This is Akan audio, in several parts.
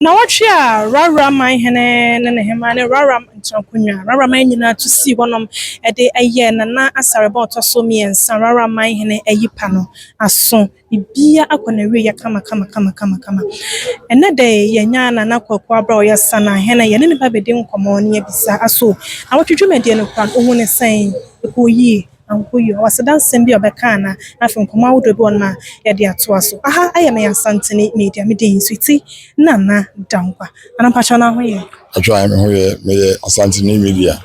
Nnawɔtwe a Rara man hene ne ne hemmaa ne Rara ntenakonnwa, Rara man nyinaa tu sii hɔnom de yɛɛ Nana Asareba a ɔtɔ so mmiɛnsa, Rara man hene ayi pa no aso. Biribiara akɔ n'awieeɛ kamakamakamakama. Ɛnnɛ da yi, yɛanya Nana Kwaku Abrah a ɔyɛ Sanahene. Yɛne no ba abɛdi nkɔmmɔ na yɛabisa aso nnawɔtwe dwumadie no koraa no, ɔhu no sɛn? Ɛkɔɔ yie? Ankɔ yie? Ɔwɔ aseda nsɛm bi a ɔbɛka anaa? Na afei nkɔmmɔ ahodoɔ bi wɔ hɔnom a yɛde atoa so. Aha yɛ me Asantene Media. Me din Sweetie Nana Dankwa. Nana mpakyɛw na ho yɛ? Atwa me ho yɛ, meyɛ Asantene Media.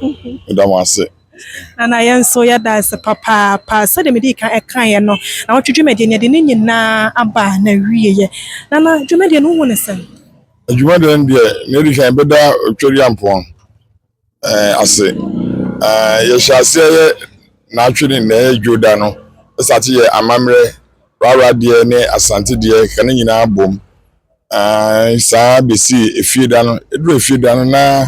Meda mo ase. Nana, yɛn nso yɛda ase papaapa. Sɛdeɛ mede kan ɛkaeɛ no, na wɔtwe dwumadie no, yɛde ne nyinaa aba na wieɛ. Nana, dwumadie no, wohu ne sɛn? Adwumadeɛ no deɛ, nea ɛdi kan bɛda Otweriampɔn ase. Yɛhyɛ aseɛ yɛ n'atwe ne nnɛ dwoda no, ɛsate yɛ amammerɛ, Rara deɛ ne Asante deɛ ka ne nyinaa bom. Saa bɛsi efie da no. Ɛduru efie da no na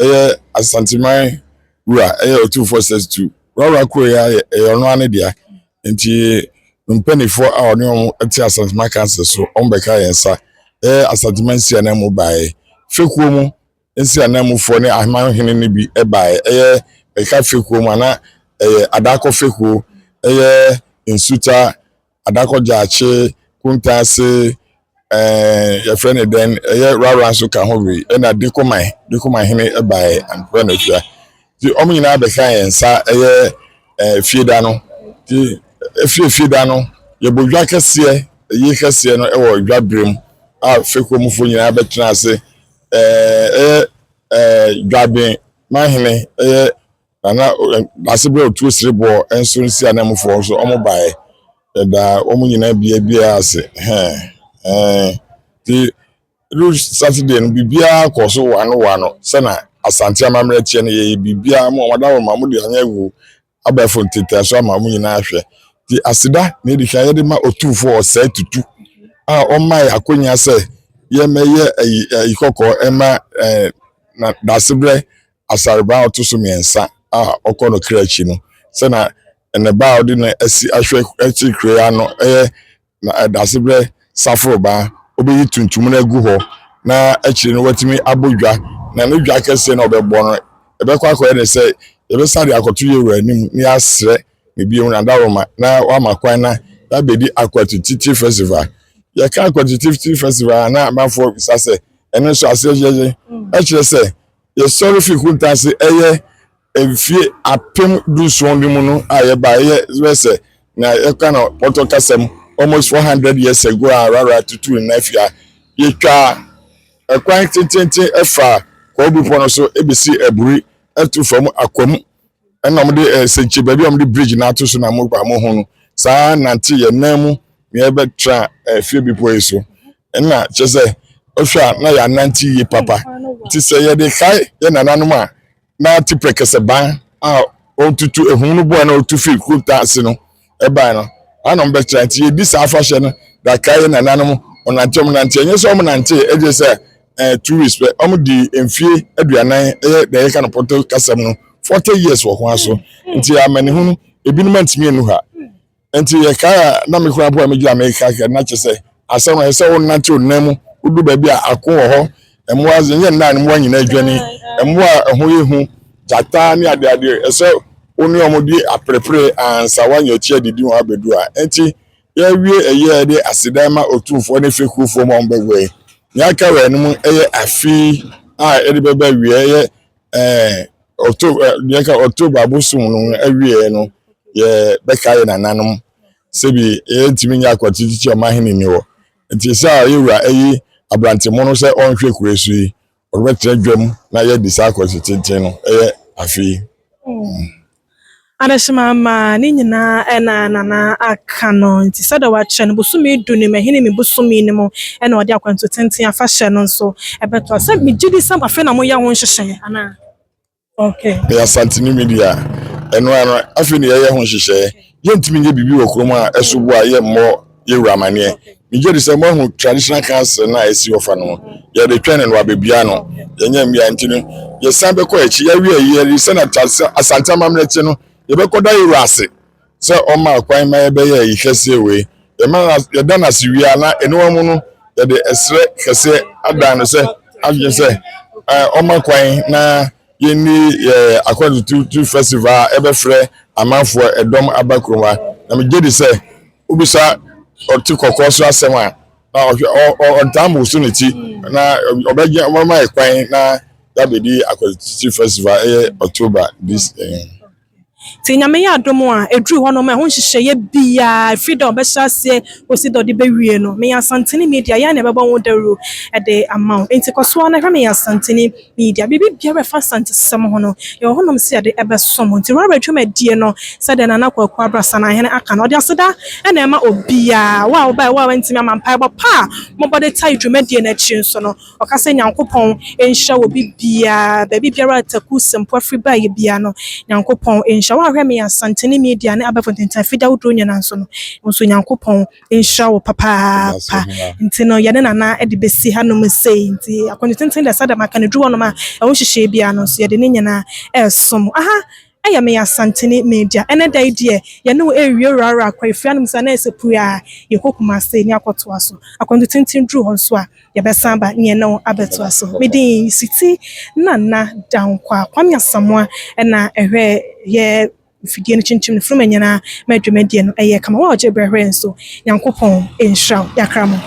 ɛyɛ Asanteman wura, ɛyɛ Otumfoɔ Sɛstu. Rara kuro yi ayɛ ɛyɛ ɔno ara ne dea. Nti mpanimfoɔ a ɔne wɔn te Asanteman Council so, wɔn bɛka yɛn nsa. Ɛyɛ Asanteman nsi anan mu baeɛ. Fekuo mu nsi anan mufoɔ ne amanhene no bi baeɛ. Ɛyɛ bɛka fekuo mu ana ɛyɛ Adakɔ fekuo, ɛyɛ Nsuta, Adakɔ Gyaakye, Kuntaase, yɛfrɛ no dɛn, ɛyɛ Rara nso ka ho bi, ɛna Dikoman, Dikoman hene baeɛ ampɛ no afia. Nti wɔn nyinaa bɛka yɛn nsa ɛyɛ fie da no. Nti efie fie da no, yɛbɔ dwa kɛseɛ, ɛyi kɛseɛ no ɛwɔ dwa berem a fekuo mufoɔ nyinaa bɛtena ase. Ɛyɛ dwaben manhene, ɛyɛ Nana Asebrɛ Otuo Sereboɔ nso nsi ananmufoɔ nso wɔn baeɛ. Yɛda wɔn nyinaa bia biara ase. Hɛn nti ɛduru Saturday no, biribiara kɔ so wano wano sɛna Asante amammerɛ teɛ no. Yɛyɛ biribiara ma wɔn adaworo ma wɔde anyɛ agu abɛɛfo ntetɛ so ama wɔn nyinaa ahwɛ. Nti aseda na edi kan yɛde ma Otumfoɔ Ɔsɛe Tutu a ɔma yɛ akonnwa sɛ yɛmmɛyɛ ayi kɔkɔɔ ɛma na Dasebrɛ Asareba a ɔto so mmiɛnsa a ɔkɔ no kra akyi no, sɛna ne ba a ɔde no asi ahwɛ akyi kura ano, ɛyɛ na Dasebrɛ Saforoba, ɔbɛyi tuntum no agu hɔ na akyire no watumi abɔ dwa, na ne dwa kɛseɛ na ɔbɛbɔ no ɛbɛkɔ akɔyɛ ne sɛ yɛbɛsa de akɔto yɛwura anim na yɛasrɛ ne bio na dawoma na wama kwan na yɛabɛdi Akwatu Titi Festival. Yɛka Akwatu Titi Festival a, na amanfoɔ bisa sɛ ɛno nso aseɛ kyerɛ ɛkyerɛ sɛ yɛsɔre fi Kuntaase ɛyɛ mfie 2017 no mu no a yɛba, ɛyɛ bɛ sɛ na yɛka no pɔtɔ kasam almost 400 years ago a Rara tutu ne nan fi a yɛtwa ɛkwan tententen ɛfa Kwawu Bepɔ no so ebesi Aburi ɛto fam Akwam, ɛna wɔde sɛnkyi baabi a wɔde bridge na ato so na mo ba mo ho no saa nante yɛn nan mu na yɛbɛtra fie bepɔ yi so. Ɛna kyerɛ sɛ ɔhwɛ a na yɛanante yie papa. Nti sɛ yɛde kae yɛ nananom a na te prɛkɛsɛ ban a ɔtutu ehum no boa na ɔtu fi Kunta ase no ɛban no ana ɔmo bɛtra. Nti yɛdi saa afahyɛ no da kae yɛ nananom ɔnante ɔmo nante. Ɛnyɛ sɛ ɔmo nante ɛgye sɛ 2 weeks pɛ, ɔmo di mfie 40, ɛyɛ deɛ yɛka no pɔtɔ kasɛm no 40 years wɔ kwan so. Nti amanehunu ebinom antumi anu ha. Nti yɛkae a na me koraa po a megyina meka kɛ na kyerɛ sɛ asɛm no ɛsɛ sɛ wonante wo nan mu wodu baabi a ako wɔ hɔ, mmoa nyɛ nna ne mmoa nyinaa adwane, mmoa a ɛho yɛ hu, gyata ne adeade, ɛsɛ wo ne ɔmo di aperepere ansa woanya akyi adidi wɔn abɛdu a. Nti yɛawie ɛyɛ a yɛde aseda ma Otumfoɔ ne fekuofoɔ ma wɔn bɛboa yi. Nea aka wɔ anim ɛyɛ afe a yɛde bɛba awie, ɛyɛ October, deɛ ɛka October abosom no awie no, yɛbɛka yɛ nananom sɛbi yɛntumi nyɛ akɔte titi ɔman ni hɔ. Nti sɛ a yɛwura ayi aberantemo no sɛ ɔnhwɛ kuro so yi, ɔbɛtena dwam na yɛdi saa akɔte tenten no ɛyɛ afe yi. Adehyema ma ne nyinaa ɛna Nana aka no. Nti sɛdeɛ wakyerɛ no, bosome 10 no mu, ɛhene mi bosome no mu ɛna ɔde akwantu tenten afahyɛ no nso ɛbɛto. Sɛ megye di sɛ afei na moyɛ ho nhyehyɛeɛ anaa? Okay. Meyɛ Asantene Media. Ɛno ano afei ne yɛyɛ ho nhyehyɛeɛ. Yɛntumi nyɛ biribi wɔ kurom a ɛso bo a yɛmmɔ yɛwura amanneɛ. Megye di sɛ moahu traditional council no a ɛsi hɔ fa no ho, yɛde twɛn no na wabɛbia no. Yɛnyɛ mmea nti no yɛsan bɛkɔ akyi yɛawie ayi yɛde sɛ na Asante amammerɛ te no, yɛbɛkɔda yɛwura ase sɛ ɔma kwan ma yɛbɛyɛ ayi kɛseɛ wei. Yɛma yɛda no ase wie a na ɛnoa mu no. Yɛde ɛsrɛ kɛseɛ adan no sɛ adwene sɛ ɔma kwan na yɛnni yɛ akwantutu festival a ɛbɛfrɛ amanfoɔ ɛdɔm aba kurom ha. Na megye di sɛ wobisa ɔte kɔkɔɔ so asɛm a, na ɔhwɛ ɔntaa mo so ne ti na ɔbɛgye ɔbɛma yɛ kwan na yɛabɛdi akwantutu festival, ɛyɛ October this. Nti Nyame yɛ adom a, ɛduru hɔnom a, ɛho nhyehyɛeɛ biaa ɛfiri dɛ ɔbɛhyɛ aseɛ kɔsi dɛ ɔde bɛwie no, Meyɛ Asantene Media, yɛa na ɛbɛbɔ ho dawuro ɛde ama wo. Nti kɔ so ara na hwɛ Meyɛ Asantene Media. Biribi biara ɛfa Asantesɛm ho no, yɛwɔ hɔnom sɛ yɛde ɛbɛsom. Nti rara dwumadie no, sɛdeɛ Nana Kwaku Abrasanahene aka no, ɔde aseda ɛna ɛma obiaa wo a wobae, wo a wantumi ama, mpaebɔ pa a mobɔde tae dwumadie no akyi nso no, ɔka sɛ Nyankopɔn nhyira wɔ bibiaa, baabi biara a taku sɛmpo afiri baeɛ biara no, Nyankopɔn nhyira wo a hwɛ Meyɛ Asantene Media ne abɛfo ntentan ahodoɔ nyinaa nso no nso, Nyankopɔn nhyira wo papaapa. Nti no, yɛne Nana de bɛsi hanom sei. Nti akwantu tenten deɛ, sɛdeɛ maka no, duru hɔnom a, ɛho nhyehyɛeɛ biara no nso, yɛde ne nyinaa ɛresom. Aha ɛyɛ Meyɛ Asantene Media. Ɛnɛ da yi deɛ, yɛne wo ɛrewie wurawura akɔ efiri anom sɛ na ɛsɛ pue a yɛkɔ Kumase ne akɔtoa so. Akwantu tenten duru hɔ nso a, yɛbɛsan ba ne yɛne wo abɛtoa so. Medin Siti Nana Dankwa Kwame Asamoa, ɛna ɛhwɛ yɛ mfidie no kyinkyim no furuma nyinaa ma dwumadie no ɛyɛ kama. Wa a ɔgye brɛ hwɛ nso, Nyankopɔn nhyira wo. Yɛakra mo.